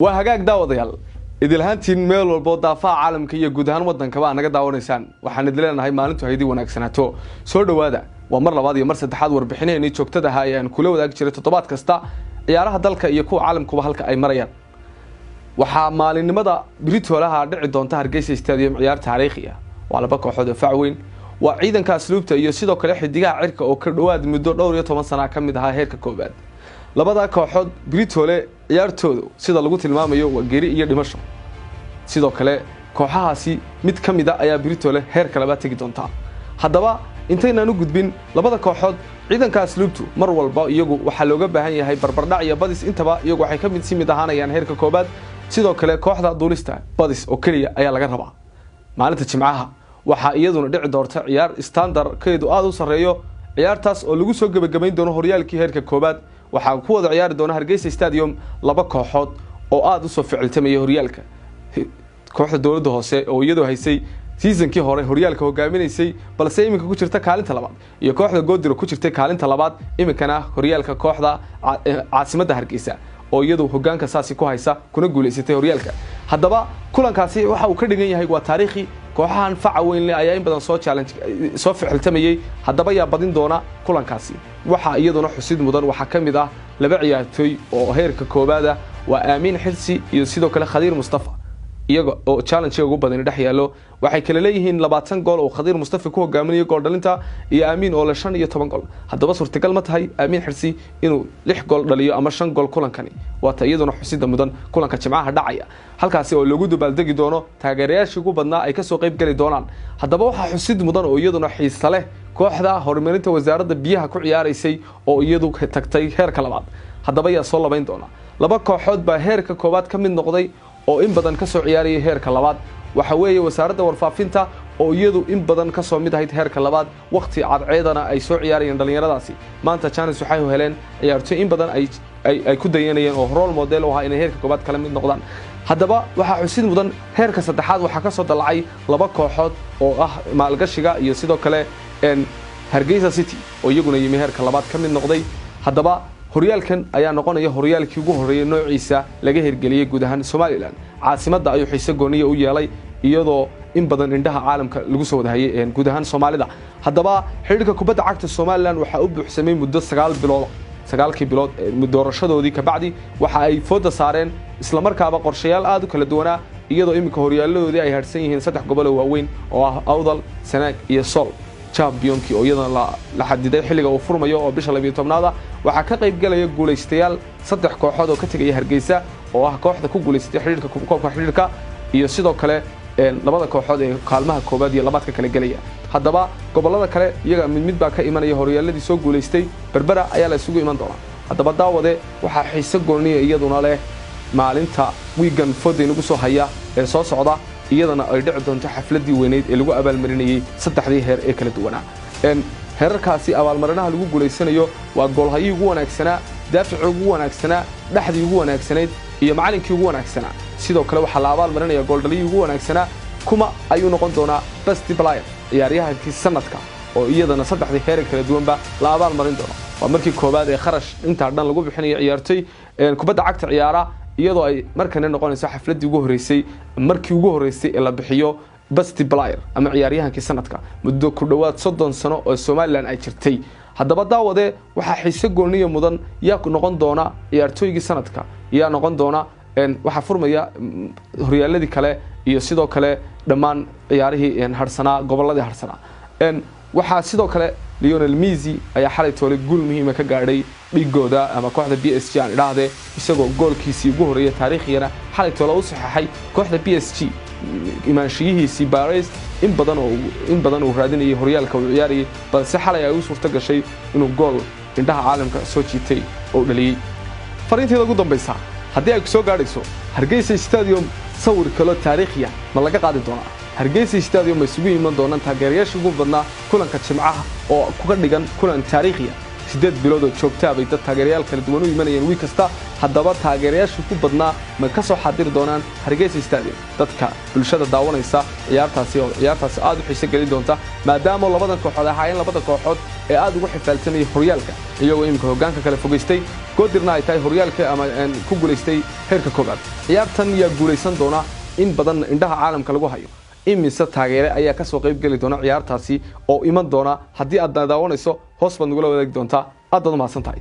Waa hagaag, daawadayaal, idilahaantiin meel walbo daafaha caalamka iyo guud ahaan waddankaba aa naga daawanaysaan, waxaan idin leenahay maalintu haydii wanaagsanaato. Soo dhowaada, waa mar labaad iyo mar saddexaad warbixinaheenii joogtada ahaa ee aan kula wadaagi jiray toddobaad kasta ciyaaraha dalka iyo kuwa caalamkuba halka ay marayaan. Waxaa maalinimada britoolaha dhici doonta Hargeysa Stadium ciyaar taariikhi ah. Waa laba kooxood oo fac weyn, waa Ciidanka Asluubta iyo sidoo kale Xidigaha Cirka oo ka dhowaad muddo dhowr iyo toban sana ka mid ahaa heerka koowaad. Labada kooxood britole ciyaartoodu sida lagu tilmaamayo waa geri iyo dhimasho. Sidoo kale kooxahaasi mid ka mid a ayaa britole heerka labaad tegi doontaa. Haddaba intaynaan u gudbin labada kooxood, Ciidanka Asluubtu mar walba iyagu waxaa looga baahan yahay barbardhac iyo badis intaba, iyagu waxay ka mid si mid ahaanayaan heerka koobaad. Sidoo kale kooxda Duulista badis oo keliya ayaa laga rabaa. Maalinta Jimcaha waxaa iyaduna dhici doorta ciyaar standardkeedu aada u sarreeyo, ciyaartaas oo lagu soo gebagabayn doono horyaalkii heerka koobaad. Waxaa ku wada ciyaari doona Hargeysa Stadium laba kooxood oo aada usoo ficiltamaya horyaalka: kooxda Dowladda Hoose oo iyadoo haysay seasonkii hore horyaalka hogaaminaysay balse iminka ku jirta kaalinta labaad, iyo kooxda Goodiro ku jirtay kaalinta labaad iminkana horyaalka, kooxda Caasimadda Hargeysa oo iyadu hogaanka saasi ku haysa kuna guulaysatay horyaalka. Haddaba kulankaasi waxa uu ka dhigan yahay waa taariikhi. Kooxahan faca weynle ayaa in badan soo challenge soo ficiltamayey. Haddaba yaa badin doona kulankaasi? Waxaa iyaduna xusid mudan, waxaa ka mid ah laba ciyaartooy oo heerka koowaad ah, waa Aamiin Xirsi iyo sidoo kale Khadiir Mustafa, iyaga oo challenge ugu badani dhex yaallo. Waxay kala leeyihiin 20 gool oo Khadiir Mustafa ku hogaaminayo gool dhalinta iyo Aamiin oo le 15 gool. Haddaba suurtagal ma tahay Aamiin Xirsi inuu 6 gool dhaliyo ama 5 gool kulankani? Waata iyaduna xusida mudan kulanka Jimcaha dhacaya, halkaasi oo lagu dabaaldegi doono, taageerayaashii ugu badnaa ay kasoo qayb geli doonaan. Haddaba waxaa xusid mudan oo iyaduna xiisa leh kooxda horumarinta Wasaaradda Biyaha ku ciyaaraysay oo iyadu tagtay heerka labaad. Haddaba yaa soo labayn doona? Laba kooxood baa heerka koowaad ka mid noqday oo in badan ka soo ciyaarayay heerka labaad. Waxa weeye Wasaaradda Warfaafinta oo iyadu in badan ka soo mid ahayd heerka labaad, wakhti cadceedana ay soo ciyaarayeen dhallinyaradaasi. Maanta chance waxay heleen ciyaartoy in badan ay ku dayanayeen oo role model u ahaa inay heerka koowaad kala mid noqdaan. Haddaba waxaa xusid mudan heerka saddexaad waxaa ka soo dallacay laba kooxood oo ah Maalgashiga iyo sidoo kale Hargeysa City oo iyaguna yimi heerka labaad ka mid noqday. Haddaba horyaalkan ayaa noqonaya horyaalkii ugu horreeyay noociisa laga hirgeliyey guud ahaan Somaliland. Caasimadda ayuu xiise gooniya u yeelay, iyadoo in badan indhaha caalamka lagu soo wadahayay guud ahaan Soomaalida. Haddaba xidhiidhka kubadda cagta Somaliland waxaa u buuxsamay muddo 9 bilood. 9kii bilood doorashadoodii kabacdi waxa ay fooda saareen islamarkaaba qorshayaal aada u kala duwanaa, iyadoo iminka horyaaladoodii ay harsan yihiin saddex gobol oo waaweyn oo ah Awdal, Sanaag iyo Sool. Championkii oo iyadana la xadiday xilliga uu furmayo oo bisha 12aada, waxaa ka qayb galaya guulaystayaal saddex kooxood oo ka tegaya Hargeysa oo ah kooxda ku guulaysatay xidhiidhka koobka xidhiidhka iyo sidoo kale labada kooxood ee kaalmaha koowaad iyo labaad ka kala gelaya. Haddaba gobollada kale iyaga mid mid baa ka imanaya horyaaladii soo guulaystay, Berbera ayaa la isugu iman doonaa. Haddaba daawade, waxaa xiise gooniya iyaduna leh maalinta wiigan fooda inagu soo haya ee soo socda, iyadana ay dhici doonto xafladdii weyneyd ee lagu abaalmarinayey saddexdii heer ee kala duwanaa. Heerarkaasi abaalmarinaha lagu guulaysanayo waa goolhayii ugu wanaagsanaa, daaficii ugu wanaagsanaa, dhexdii ugu wanaagsanayd iyo macalinkii ugu wanaagsanaa. Sidoo kale waxaa la abaalmarinaya gooldhaliyii ugu wanaagsanaa. Kuma ayuu noqon doonaa best player, ciyaaryahankii sanadka, oo iyadana saddexdii heer kala duwanba la abaalmarin doono? Waa markii koowaad ee kharash intaa dhan lagu bixinayo ciyaartoy kubadda cagta ciyaara, iyadoo ay markana noqonayso xafladdii ugu horreysay, markii ugu horreysay ee la bixiyo best player ama ciyaaryahankii sanadka muddo ku dhowaad 30 sano oo Somaliland ay jirtay. Haddaba daawade, waxaa xiise gooniya mudan yaa noqon doona ciyaartooygii sanadka, yaa noqon doona. Waxaa furmaya horyaaladii kale iyo sidoo kale dhammaan ciyaarihii harsanaa, gobolladii harsanaa. Waxaa sidoo kale Lionel Messi ayaa xalay toole guul muhiima ka gaadhay dhigooda ama kooxda PSG aan idhaahdee, isagoo goolkiisii ugu horreeyay taariikhiyana xalay toole u saxeexay kooxda PSG. Imaanshiyihiisii Paris in badan oo in badan uu raadinayay horyaalka uu ciyaarayay, balse xalay ay u suurto gashay inuu gool indhaha caalamka soo jiitay oo dhaliyey. Fariinteeda ugu dambaysa haddii ay ku soo gaadhayso, Hargeysa Stadium sawir kaloo taariikhiya ma laga qaadi doonaa? Hargeysa Stadium ma isugu iman doonaan taageerayaasha ugu badnaa kulanka Jimcaha oo kuga dhigan kulan taariikhiya? 8 bilood oo joogtaa bay dad taageerayaal kala duwan u imanayeen wiil kasta. Haddaba taageerayaasha ku badnaa ma ka soo xaadiri doonaan Hargeysa Stadium? Dadka bulshada daawanaysa ciyaartaasi oo ciyaartaasi aad u xiiso gelin doonta, maadaama labadan kooxood ahaayeen labada kooxood ee aad ugu xifaalsanayay horyaalka, iyagoo iminka hoggaanka kale fogaystay, Goodirna ay tahay horyaalka ama ku guulaystay heerka koobaad. Ciyaartan yaa guulaysan doona? In badan indhaha caalamka lagu hayo. Imise taageere ayaa ka soo qayb geli doona ciyaartaasi oo iman doona? Haddii aad daawanayso, hoos baad nagula wadaagi doontaa. Aad baad u mahadsan tahay.